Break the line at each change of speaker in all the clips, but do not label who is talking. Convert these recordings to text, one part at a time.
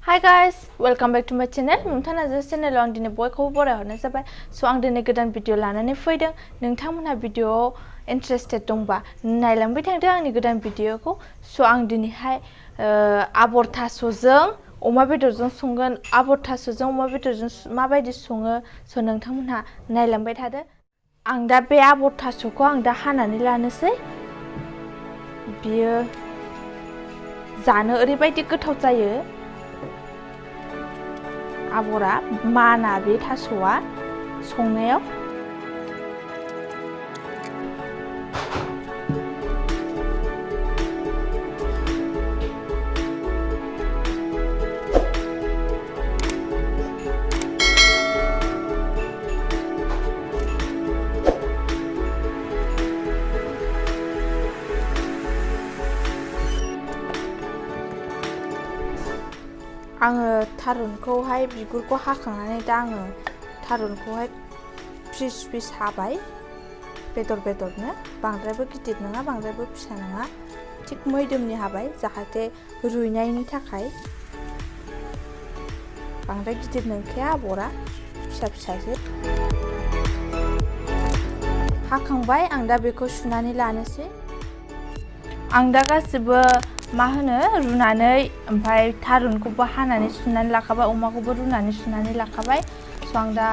Hi guys, welcome back to my channel. Momita Narzary channel आं दिनै बयखौबो बरायहरनाय जाबाय। स' आं दिनै गोदान भिडिअ लानानै फैदों। नोंथांमोनहा भिडिअआव इन्टारेस्टेड दंबा नायलांबाय थादो आंनि गोदान भिडिअखौ। स' आं दिनैहाय आबर थास'जों अमा बेदरजों संगोन। आबर थास'जों अमा बेदरजों माबायदि सङो स' नोंथांमोनहा नायलांबाय थादो। आं दा बे आबर थास'खौ आं दा हानानै लानोसै। बियो जानो ओरैबायदि गोथाव जायो। आबरा माना बे थास'आ संनायाव आङो थारुनखौहाय बिगुरखौ हाखांनानै दा आङो थारुनखौहाय फिस फिस हाबाय बेदरनो बांद्रायबो गिदिर नङा बांद्रायबो फिसा नङा थिग मैदोमनि हाबाय जाहाथे रुइनायनि थाखाय बांद्राय गिदिर नंखाया आबरा फिसा फिसासो हाखांबाय आं दा बेखौ सुनानै लानोसै आं दा गासिबो मा होनो रुनानै ओमफ्राय थारुनखौबो हानानै सुनानै लाखाबाय अमाखौबो रुनानै सुनानै लाखाबाय स' आं दा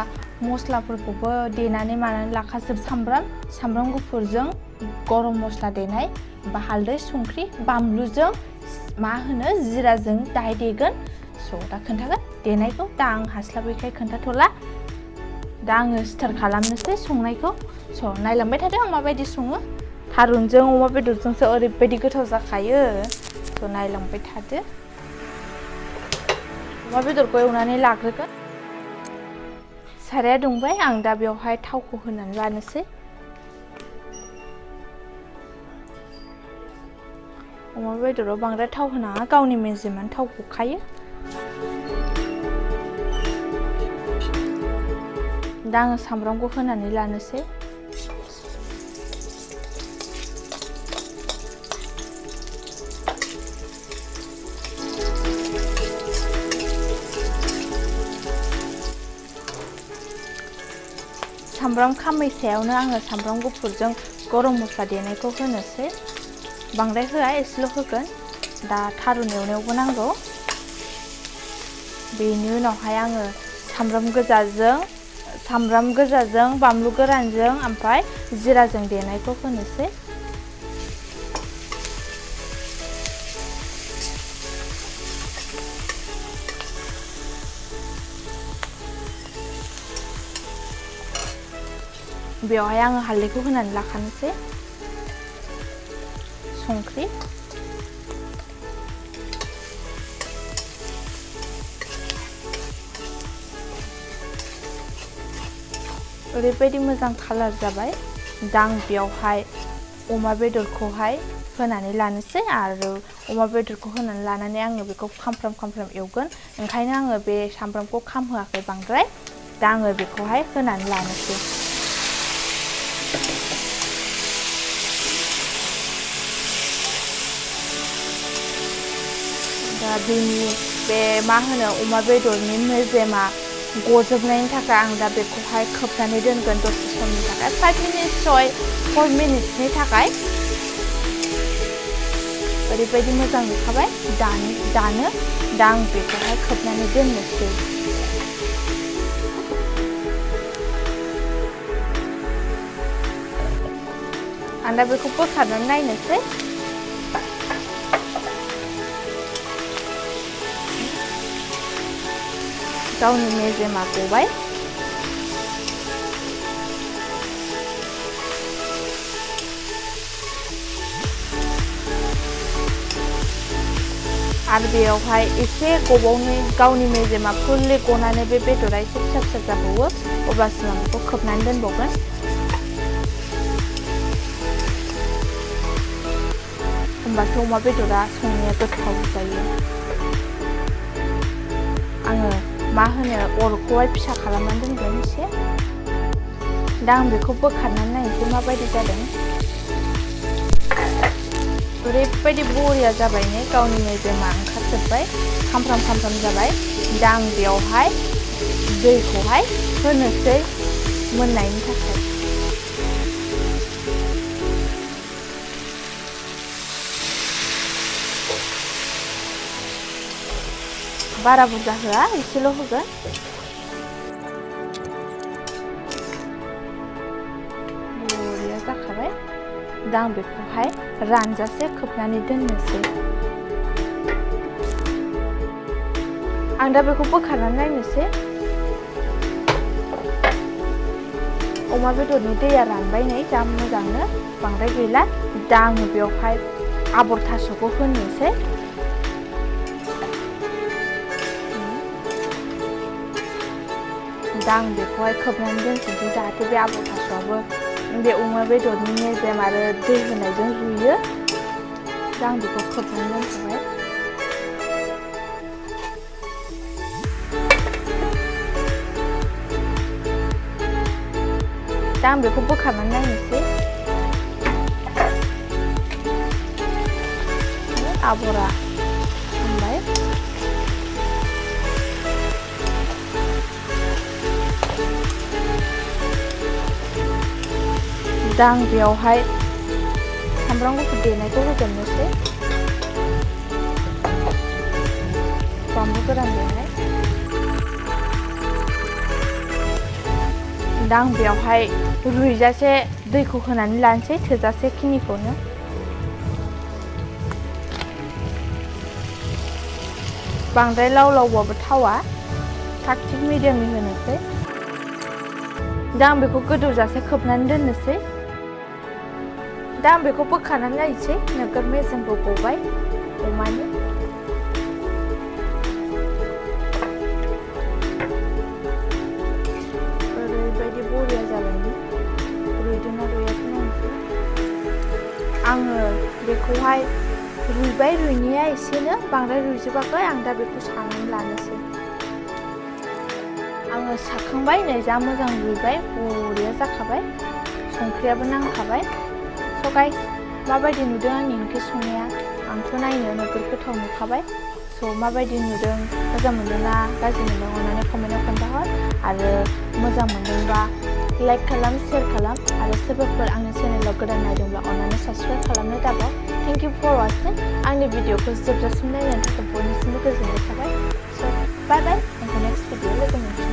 मस्लाफोरखौबो देनानै मानानै लाखाजोब सामब्राम गुफुरजों गरम मस्ला देनाय बा हालदै संख्रि बानलुजों मा होनो जिराजों दाहाय देगोन स' दा खोन्थागोन देनायखौ दा आं हास्लाबैखाय खोन्थाथ'ला दा आङो स्टार्ट खालामनोसै संनायखौ स' नायलांबाय थादो आं माबायदि सङो थारुनजों अमा बेदरजोंसो ओरैबायदि गोथाव जाखायो स' नायलांबाय थादो अमा बेदरखौ एवनानै लाग्रोगोन साराया दुंबाय आं दा बेवहाय थावखौ होनानै लानोसै अमा बेदराव बांद्राय थाव होनाङा गावनि मेजेमानो थाव गखायो दा आङो सामब्रामखौ होनानै लानोसै सामब्राम खामै सायावनो आङो सामब्राम गुफुरजों गरम मस्ला देनायखौ होनोसै बांद्राय होआ एसेल' होगोन दा थारुन एवनायावबो नांगौ बेनि उनावहाय आङो सामब्राम गोजाजों बानलु गोरानजों ओमफ्राय जिराजों देनायखौ होनोसै बेवहाय आङो हालदैखौ होनानै लाखानोसै संख्रि ओरैबायदि मोजां कालार जाबाय दा आं बेवहाय अमा बेदरखौहाय होनानै लानोसै आरो अमा बेदरखौ होनानै लानानै आङो बेखौ खामफ्राम एवगोन ओंखायनो आङो बे सामब्रामखौ खामहोआखै बांद्राय दा आङो बेखौहाय होनानै लानोसै दा बेनि बे मा होनो अमा बेदरनि मेजेमा गजोबनायनि थाखाय आं दा बेखौहाय खोबनानै दोनगोन दसे समनि थाखाय 5 मिनिट 4 मिनिटनि थाखाय ओरैबायदि मोजां नुखाबाय दानो दा आं बेखौहाय खोबनानै दोननोसै आं दा बेखौ बोखारनानै नायनोसै गावनि मेजेमा गबाय आरो बेयावहाय एसे गबावनो गावनि मेजेमा फुल्लि गनानै बे बेदरा एसे फिसा जाबावो अब्लासिम आं बेखौ खोबनानै दोनबावगोन होमबासो अमा बेदरा संनाया गोथाव जायो आङो मा होनो अरखौहाय फिसा खालामनानै दोनगोन एसे दा आं बेखौ बोखारनानै नायनोसै माबायदि जादों ओरैबायदि बरिया जाबाय ने गावनि मेजेमा ओंखारजोब्बाय खामफ्राम जाबाय दा आं बेयावहाय दैखौहाय होनोसै मोननायनि थाखाय बारा बुरजा होआ एसेल' होगोन बरिया जाखाबाय दा आं बेखौहाय रानजासे खोबनानै दोननोसै आं दा बेखौ बोखारनानै नायनोसै अमा बेदरनि दैया रानबाय नै दा मोजांनो बांद्राय गैला दा आङो बेयावहाय आबर थास'खौ होनोसै दा आं बेखौहाय खोबनानै दोनसै जाहाथे बे आबर थास'आबो बे अमा बेदरनि मेजेम आरो दै होनायजों रुयो दा आं बेखौ खोबनानै दोनथ'बाय दा आं बेखौ बोखारनानै नायनोसै आबरा हामबाय दा आं बेयावहाय सामब्राम गुफुर देनायखौ होजोबनोसै बानलु गोरान देनाय दा आं बेयावहाय रुइजासे दैखौ होनानै लानोसै थोजासे खिनिखौनो बांद्राय लावबाबो थावा थाग थिग मिडियामनि होनोसै दा आं बेखौ गोदौजासे खोबनानै दोननोसै दा आं बेखौ बोखारनानै नायनोसै नोगोर मेजेमबो गबाय अमानि ओरैबायदि बरिया जाबाय रुइदोंना रुइयाखै नायनोसै आङो बेखौहाय रुइबाय रुइनाया एसेनो बांद्राय रुइजोबाखै आं दा बेखौ सानानै लानोसै आङो साखांबाय नै जा मोजां रुइबाय बरिया जाखाबाय संख्रियाबो नांखाबाय स' गाइस माबायदि नुदों आंनि ओंख्रि संनाया आंथ' नायनो नोगोर गोथाव नुखाबाय स' माबायदि नुदों मोजां मोनदोंना गाज्रि मोनदों अननानै कमेन्टआव खोन्थाहर आरो मोजां मोनदोंबा लाइक खालाम शेयार खालाम आरो सोरबाफोर आंनि चेनेलाव गोदान नायदोंब्ला अननानै साबस्क्राइब खालामनो दाबाव थेंक इउ फर वाचिं आंनि भिडिअखौ जोबजासिम नायनायनि थाखाय बयनिसिमबो गोजोननाय थाबाय स' बाय बाय नेक्स्ट भिडिअ लोगो मोनफिनगोन